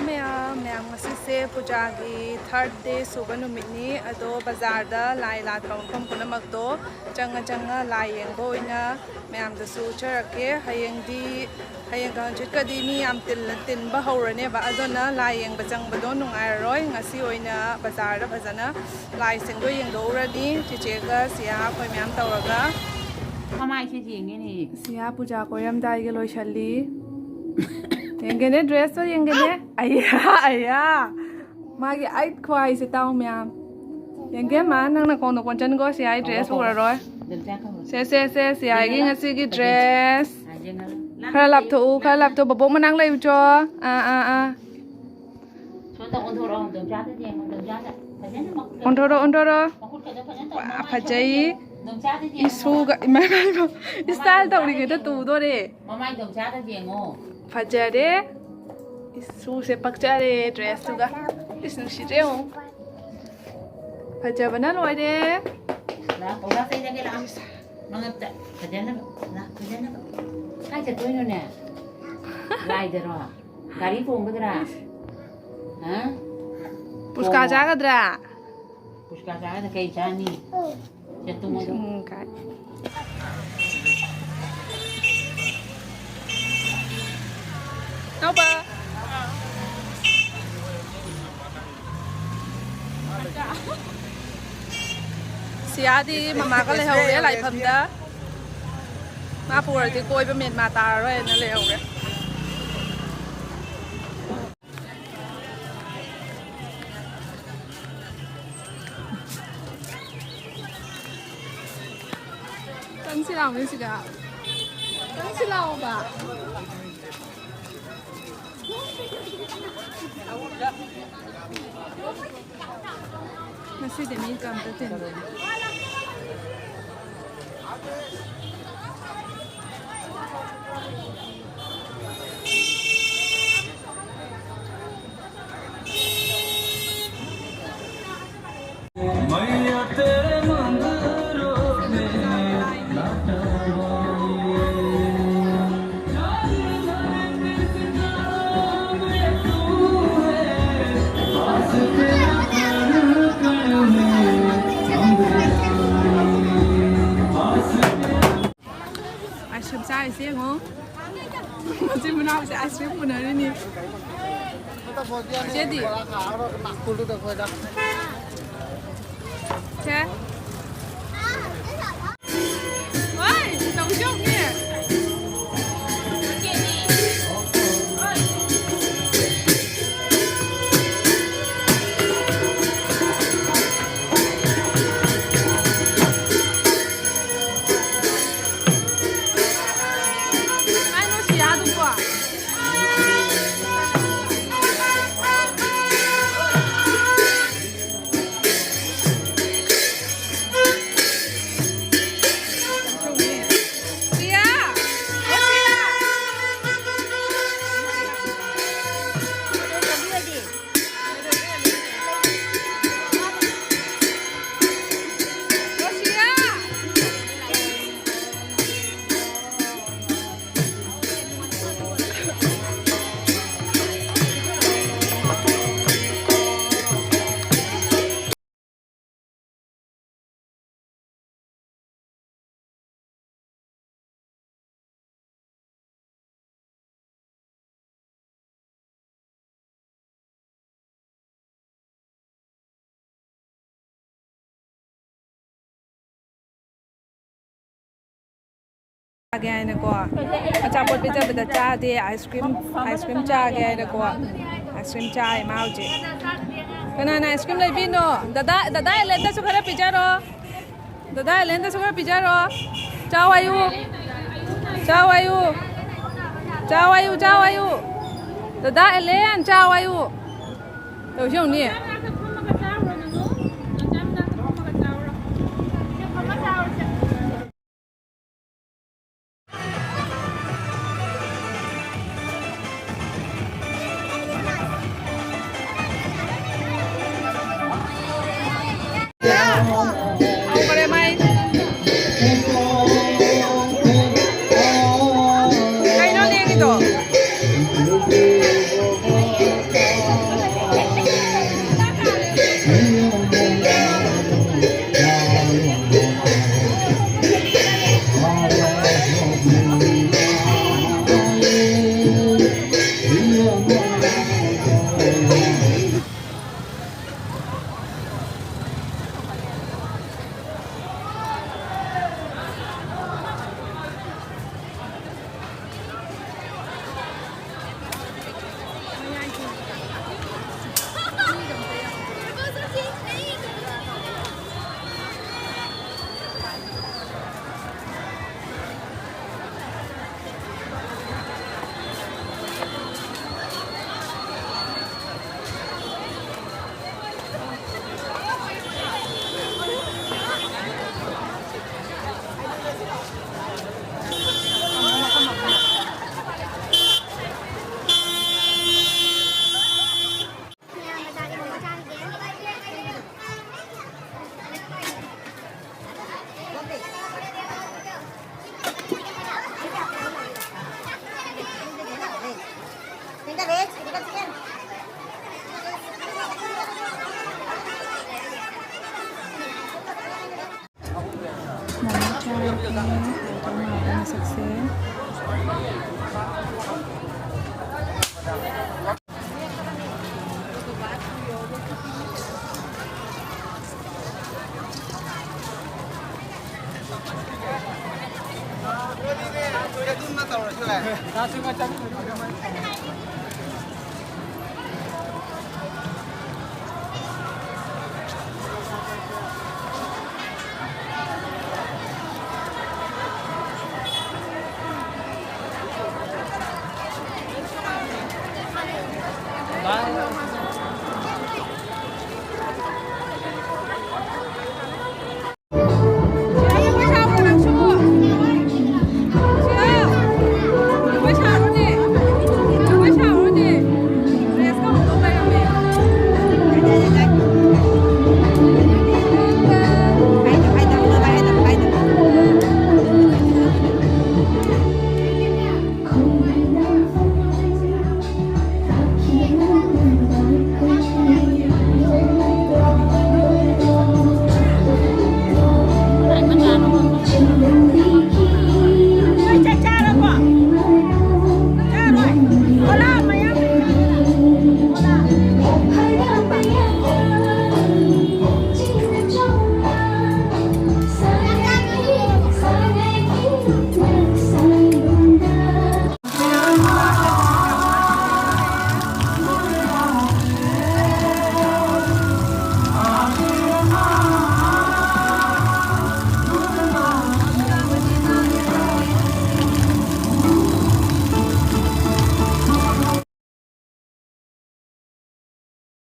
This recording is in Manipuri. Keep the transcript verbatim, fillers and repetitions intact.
ꯃꯌꯥꯝ, ꯃꯌꯥꯝ, ꯉꯁꯤꯁꯦ ꯄꯨꯖꯥꯒꯤ third day ꯁꯨꯕ ꯅꯨꯃꯤꯠꯅꯤ꯫ ꯑꯗꯣ ꯕꯖꯥꯔꯗ ꯂꯥꯏ ꯂꯥꯠꯄ ꯃꯐꯝ ꯄꯨꯝꯅꯃꯛꯇꯣ ꯆꯪꯉ ꯆꯪꯉ ꯂꯥꯏ ꯌꯦꯡꯕ ꯑꯣꯏꯅ ꯃꯌꯥꯝꯗꯁꯨ ꯎꯠꯆꯔꯛꯀꯦ꯫ ꯍꯌꯦꯡꯗꯤ, ꯍꯌꯦꯡꯒ ꯍꯪꯆꯤꯠꯀꯗꯤ ꯃꯤ ꯌꯥꯝ ꯇꯤꯜꯂ-, ꯇꯤꯟꯕ ꯍꯧꯔꯅꯦꯕ꯫ ꯑꯗꯨꯅ ꯂꯥꯏ ꯌꯦꯡꯕ ꯆꯪꯕꯗꯣ ꯅꯨꯡꯉꯥꯏꯔꯔꯣꯏ꯫ ꯉꯁꯤ ꯑꯣꯏꯅ ꯕꯖꯥꯔꯗ ꯐꯖꯅ ꯂꯥꯏꯁꯤꯡꯗꯣ ꯌꯦꯡꯊꯣꯛꯎꯔꯅꯤ꯫ ꯆꯤꯆꯦꯒ ꯁꯤꯌꯥ ꯑꯩꯈꯣꯏ ꯃꯌꯥꯝ ꯇꯧꯔꯒ꯫ ꯃꯃꯥꯏꯁꯦ ꯌꯦꯡꯉꯦꯅꯦ꯫ ꯁꯤꯌꯥ ꯄꯨꯖꯥ ꯀꯣꯏꯔꯝꯗꯥꯏꯒꯤ ꯂꯣꯏꯁꯜꯂꯤ꯫ ꯌꯦꯡꯒꯦꯅꯦ, dress ꯇꯣ ꯌꯦꯡꯒꯦꯅꯦ꯫ ꯑꯌꯥ, ꯑꯌꯥ꯫ ꯃꯥꯒꯤ ꯑꯩꯠ ꯈ꯭ꯋꯥꯏꯁꯦ ꯇꯥꯎ ꯃꯌꯥꯝ꯫ ꯌꯦꯡꯒꯦ ꯃꯥ, ꯅꯪ ꯅꯈꯣꯡꯗ ꯀꯣꯟꯆꯟꯒꯣ, ꯁꯤꯌꯥ ꯑꯩ dress ꯎꯔꯔꯣꯏ꯫ ꯁꯦ, ꯁꯦ, ꯁꯦ, ꯁꯤꯌꯥꯒꯤ ꯉꯁꯤꯒꯤ dress꯫ ꯈꯔ ꯂꯥꯞꯊꯣꯛꯎ, ꯈꯔ ꯂꯥꯞꯊꯣꯛꯎ꯫ ꯕꯣꯕꯣꯛ ꯃꯅꯥꯛ ꯂꯩꯌꯨꯆꯣ꯫ ꯑꯥ, ꯑꯥ, ꯑꯥ꯫ ꯁꯣꯝꯗ ꯑꯣꯟꯊꯣꯔꯛꯑꯣ, ꯗꯣꯝꯆꯥꯗ ꯌꯦꯡꯉꯣ, ꯗꯣꯝꯆꯥꯗ꯫ ꯐꯖꯅ ꯃꯈꯨꯠ ꯑꯣꯟꯊꯣꯔꯣ, ꯑꯣꯟꯊꯣꯔꯣ꯫ ꯃꯈꯨꯠꯀꯗꯣ ꯐꯖꯅ ꯇꯧ, ꯋꯥ, ꯃꯃꯥꯏ ꯐꯖꯩ꯫ ꯁꯣꯝꯗ ꯌꯦꯡꯉꯣ, ꯗꯣꯝꯆꯥꯗ ꯌꯦꯡꯉꯣ, ꯏꯁꯨꯒ, ꯃꯃꯥꯏ꯫ ꯏꯃꯥ, ꯏꯃꯥ, ꯏꯃꯥ꯫ ꯃꯃꯥꯏ ꯗꯣꯝꯆꯥꯗ ꯌꯦꯡꯉꯣ꯫ ꯏꯁꯇꯥꯏꯜ ꯇꯧꯔꯤꯉꯩꯗ ꯇꯨꯗꯣꯔꯦ꯫ ꯐꯖꯔꯦ꯫ ꯏꯁꯨꯁꯦ ꯄꯛꯆꯔꯦ dress ꯇꯨꯒ꯫ ꯏꯁ, ꯅꯨꯡꯁꯤꯗ꯭ꯔꯦ ꯌꯦꯡꯉꯣ꯫ ꯐꯖꯕꯅ ꯂꯣꯏꯔꯦ꯫ ꯂꯥꯛ, ꯄꯧꯗꯥ ꯇꯩꯔꯒꯦ, ꯂꯥꯛ꯫ ꯃꯉꯛꯇ ꯐꯖꯅꯕ, ꯂꯥꯛ, ꯐꯖꯅꯕ꯫ ꯀꯥꯏ ꯆꯠꯇꯣꯏꯅꯣꯅꯦ? ꯂꯥꯏꯗꯔꯣ? ꯒꯥꯔꯤ ꯇꯣꯡꯒꯗ꯭ꯔꯥ? ꯍꯥ? ꯄꯨꯁꯀꯥ ꯇꯣꯡꯉꯣ꯫ ꯆꯥꯒꯗ꯭ꯔꯥ? ꯄꯨꯁꯀꯥ ꯆꯥꯒꯗ꯭ꯔꯥ ꯀꯩ ꯆꯥꯅꯤ? ꯁꯦ, ꯇꯨꯝꯃꯣ, ꯇꯨꯝꯃꯣ꯫ ꯎꯝ, ꯀꯥꯏ꯫ ꯅꯥꯎꯕ꯫ ꯁꯤꯌꯥꯗꯤ ꯃꯃꯥꯒ ꯂꯩꯍꯧꯔꯦ ꯂꯥꯏꯐꯝꯗ꯫ ꯃꯥ ꯄꯨꯔꯗꯤ ꯀꯣꯏꯕ ꯃꯦꯟ ꯃꯥ ꯇꯥꯔꯔꯣꯏꯅ ꯂꯩꯍꯧꯔꯦ꯫ ꯆꯪꯁꯤ ꯂꯥꯎꯅꯦ ꯁꯤꯗ꯫ ꯆꯪꯁꯤ ꯂꯥꯎꯕ꯫ ꯉꯁꯤꯗꯤ ꯃꯤ ꯀꯝꯇ ꯇꯤꯟꯗꯦ꯫ ꯌꯦꯡꯉꯣ꯫ ꯃꯆꯤꯟ ꯃꯅꯥꯎꯁꯦ ice cream ꯄꯨꯅꯔꯤꯅꯤ꯫ ꯆꯦꯗꯤ? ꯁꯦ꯫ ꯍꯣꯏ, ꯇꯧꯁꯤ ꯌꯦꯡꯉꯨꯅꯦ꯫ ꯆꯥꯒꯦ ꯍꯥꯏꯅꯀꯣ, ꯑꯆꯥꯄꯣꯠ ꯄꯤꯖꯕꯗ ꯆꯥꯗꯦ꯫ Ice cream, ice cream ꯆꯥꯒꯦ ꯍꯥꯏꯅꯀꯣ, ice cream ꯆꯥꯏ ꯃꯥ ꯍꯧꯖꯤꯛ꯫ ꯀꯅꯥꯅ ice cream ꯂꯩꯕꯤꯅꯣ? ꯗꯗꯥ, ꯗꯗꯥ ꯑꯦꯂꯦꯟꯗꯁꯨ ꯈꯔ ꯄꯤꯖꯔꯣ꯫ ꯗꯗꯥ ꯑꯦꯂꯦꯟꯗꯁꯨ ꯈꯔ ꯄꯤꯖꯔꯣ꯫ ꯆꯥꯎ ꯍꯥꯏꯌꯨ꯫ ꯆꯥꯎ ꯍꯥꯏꯌꯨ꯫ ꯆꯥꯎ ꯍꯥꯏꯌꯨ, ꯆꯥꯎ ꯍꯥꯏꯌꯨ꯫ ꯗꯗꯥ ꯑꯦꯂꯦꯟ, ꯆꯥꯎ ꯍꯥꯏꯌꯨ꯫ ꯇꯧꯁꯤ ꯌꯦꯡꯉꯨꯅꯦ꯫ ꯍꯧꯈꯔꯦ ꯃꯥꯏ꯫ ꯀꯩꯅꯣ ꯂꯦꯡꯉꯤꯗꯣ? ꯃꯣꯃꯣ ꯆꯥꯔꯒꯦ꯫ ꯍꯥꯎꯗꯧ ꯃꯥꯜꯂꯦ ꯃꯁꯛꯁꯦ꯫